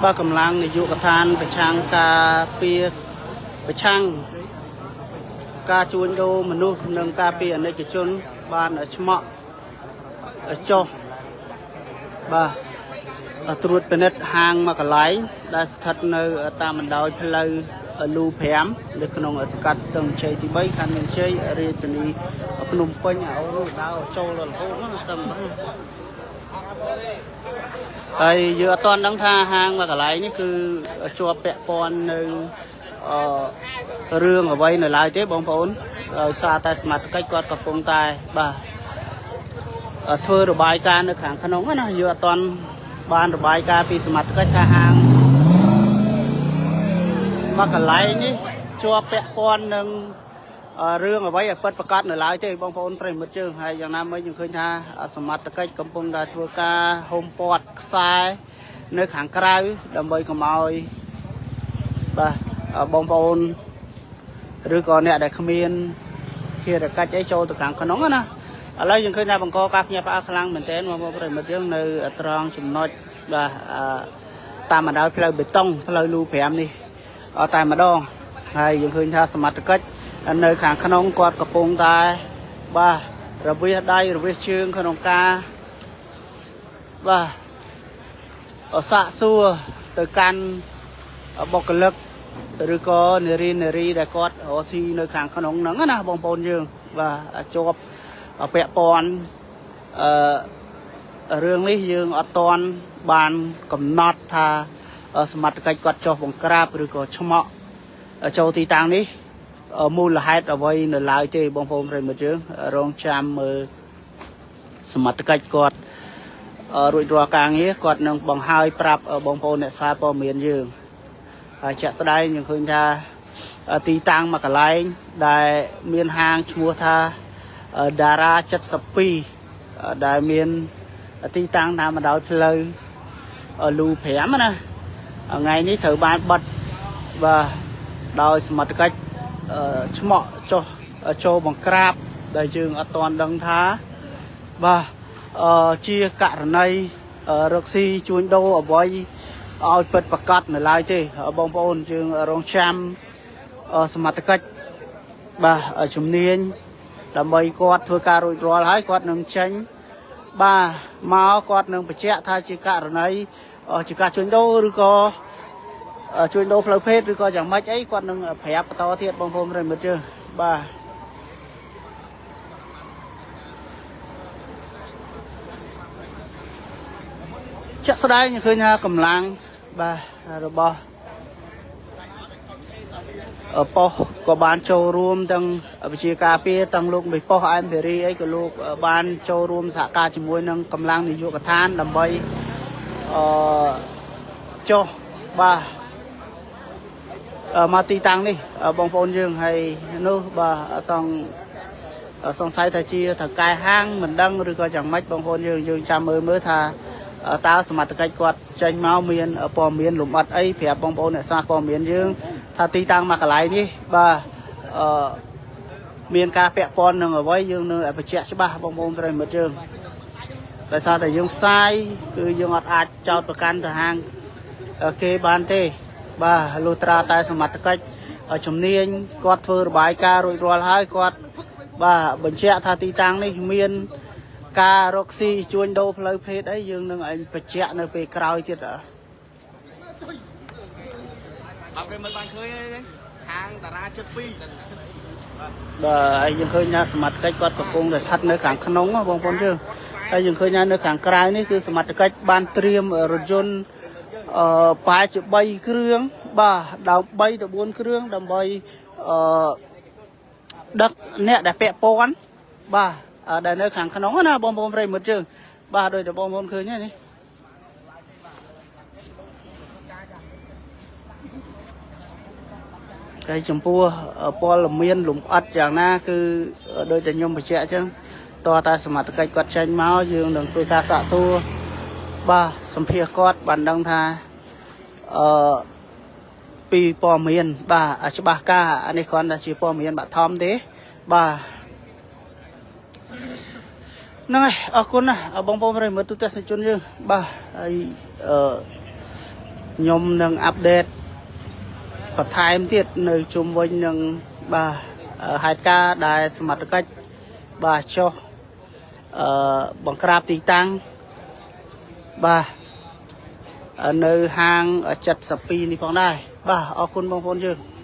បាទកម្លាំងនាយកដ្ឋានប្រឆាំងការពារប្រឆាំងការជួញដូរមនុស្សនិងការពារអនិច្ចជន បានឆ្មក់ចុះបាទត្រួតពិនិត្យហាងមួយកន្លែងដែលស្ថិតនៅតាមបណ្ដោយផ្លូវលូ5នៅក្នុងសង្កាត់ស្ទឹងជ័យទី3ខណ្ឌមានជ័យរាជធានីភ្នំពេញអូនោះដើរចូលរហូតហ្នឹងស្ទឹង ហើយយើងអត់ទាន់ដឹងថាហាងមួយកន្លែងនេះគឺជាប់ពាក់ព័ន្ធនៅអឺរឿងអ្វីនៅឡើយទេបងប្អូនដោយសារតែសមត្ថកិច្ចគាត់កំពុងតែបាទធ្វើរបាយការណ៍នៅខាងក្នុងណាយើងអត់ទាន់បានរបាយការណ៍ពីសមត្ថកិច្ចថាហាងមួយកន្លែងនេះជាប់ពាក់ព័ន្ធនឹងរឿងអ្វីឲ្យពិតប្រាកដនៅឡើយទេបងប្អូនប្រិយមិត្តយើងហើយយ៉ាងណាមិញយើងឃើញថាសមត្ថកិច្ចកំពុងតែធ្វើការហុំព័ទ្ធខ្សែនៅខាងក្រៅដើម្បីកុំឲ្យបាទបងប្អូនឬក៏អ្នកដែលគ្មានភារកិច្ចអីចូលទៅខាងក្នុងណាឥឡូវយើងឃើញថាបង្កការភ្ញាក់ផ្អើលខ្លាំងមែនទែនបងប្អូនប្រិយមិត្តយើងនៅត្រង់ចំណុចបាទតាមបណ្ដោយផ្លូវបេតុងផ្លូវលូ5នេះតែម្ដងហើយយើងឃើញថាសមត្ថកិច្ចនៅខាងក្នុងគាត់កំពុងតែបាទរវិះដៃរវិះជើងក្នុងការបាទសាកសួរទៅកាន់បុគ្គលិកឬក៏នារីនារីដែលគាត់រកស៊ីនៅខាងក្នុងហ្នឹងណាបងប្អូនយើងបាទជាប់ពាក់ព័ន្ធអឺរឿងនេះយើងអត់ទាន់បានកំណត់ថាសមត្ថកិច្ចគាត់ចុះបង្ក្រាបឬក៏ឆ្មក់ចូលទីតាំងនេះមូលហេតុអ្វីនៅឡើយទេបងប្អូនប្រិយមិត្តយើងរងចាំមើលសមត្ថកិច្ចគាត់រួចរាល់ការងារគាត់នឹងបង្ហើយប្រាប់បងប្អូនអ្នកសារព័ត៌មានយើងហើយជាក់ស្ដែងយើងឃើញថាទីតាំងមួយកន្លែងដែលមានហាងឈ្មោះថាតារា72ដែលមានទីតាំងតាមបណ្ដោយផ្លូវលូ5ណាថ្ងៃនេះត្រូវបានបិទបាទដោយសមត្ថកិច្ចឆ្មក់ចុះចូលបង្ក្រាបដែលយើងអត់ទាន់ដឹងថាបាទជាករណីរកស៊ីជួញដូរអ្វីឲ្យពិតប្រកបនៅឡើយទេបងប្អូនយើងរងចាំសមត្ថកិច្ចបាទជំនាញដើម្បីគាត់ធ្វើការរួចរាល់ហើយគាត់នឹងចេញបាទមកគាត់នឹងបញ្ជាក់ថាជាករណីជាការជួញដូរឬក៏ជួញដូរផ្លូវភេទឬក៏យ៉ាងម៉េចអីគាត់នឹងប្រាប់បន្តទៀតបងប្អូនប្រិយមិត្តយើងបាទជាក់ស្ដែងឃើញថាកម្លាំងបាទរបស់ប៉ុស្តិ៍ក៏បានចូលរួមទាំងវិជាការពារទាំងលោកមេប៉ុស្តិ៍អែមភេរីអីក៏លោកបានចូលរួមសហការជាមួយនឹងកម្លាំងនាយកដ្ឋានដើម្បីអឺចុះបាទមកទីតាំងនេះបងប្អូនយើងហើយនោះបាទអត់សង្ស័យថាជាថៅកែហាងមិនដឹងឬក៏យ៉ាងម៉េចបងប្អូនយើងយើងចាំមើលមើលថាតើសមត្ថកិច្ចគាត់ចេញមកមានព័ត៌មានលម្អិតអីប្រាប់បងប្អូនអ្នកសារព័ត៌មានយើងថាទីតាំងមួយកន្លែងនេះបាទអឺមានការពាក់ព័ន្ធនឹងអ្វីយើងនឹងបញ្ជាក់ច្បាស់បងប្អូនប្រិយមិត្តយើងដោយសារតែយើងផ្សាយគឺយើងអត់អាចចោទប្រកាន់ទៅហាងគេបានទេបាទលុះត្រាតែសមត្ថកិច្ចជំនាញគាត់ធ្វើរបាយការណ៍រួចរាល់ហើយគាត់បាទបញ្ជាក់ថាទីតាំងនេះមានការរកស៊ីជួញដូរផ្លូវភេទអីយើងនឹងឲ្យបញ្ជាក់នៅពេលក្រោយទៀតអ่ะ អត់ប្រិមិត្តបានឃើញទេហាងតារា72 បាទហើយយើងឃើញថាសមត្ថកិច្ចគាត់កំពុងតែស្ថិតនៅខាងក្នុងហ៎បងប្អូនយើងហើយយើងឃើញថានៅខាងក្រៅនេះគឺសមត្ថកិច្ចបានត្រៀមរថយន្តអឺប្រហែលជា3គ្រឿងបាទដល់3ទៅ4គ្រឿងដើម្បីអឺដឹកអ្នកដែលពាក់ព័ន្ធបាទដែលនៅខាងក្នុងណាបងប្អូនប្រិយមិត្តយើងបាទដោយតែបងប្អូនឃើញហើយនេះ ហើយចំពោះព័ត៌មានលំអិតយ៉ាងណាគឺដូចតែខ្ញុំបញ្ជាក់អញ្ចឹងតើតែសមត្ថកិច្ចគាត់ចេញមកយើងនឹងធ្វើការសាកសួរបាទសម្ភាសគាត់បានដឹងថាអឺពីព័ត៌មានបាទច្បាស់ការអានេះគ្រាន់តែជាព័ត៌មានបឋមទេបាទហ្នឹងហើយអរគុណណាស់បងប្អូនប្រិយមិត្តទូទាំងជនយើងបាទហើយអឺ ខ្ញុំនឹង update បន្ថែមទៀតនៅជុំវិញនឹងបាទហេតុការណ៍ដែលសមត្ថកិច្ចបាទចុះអឺបង្ក្រាបទីតាំងបាទនៅហាង72នេះផងដែរបាទអរគុណបងប្អូនយើង។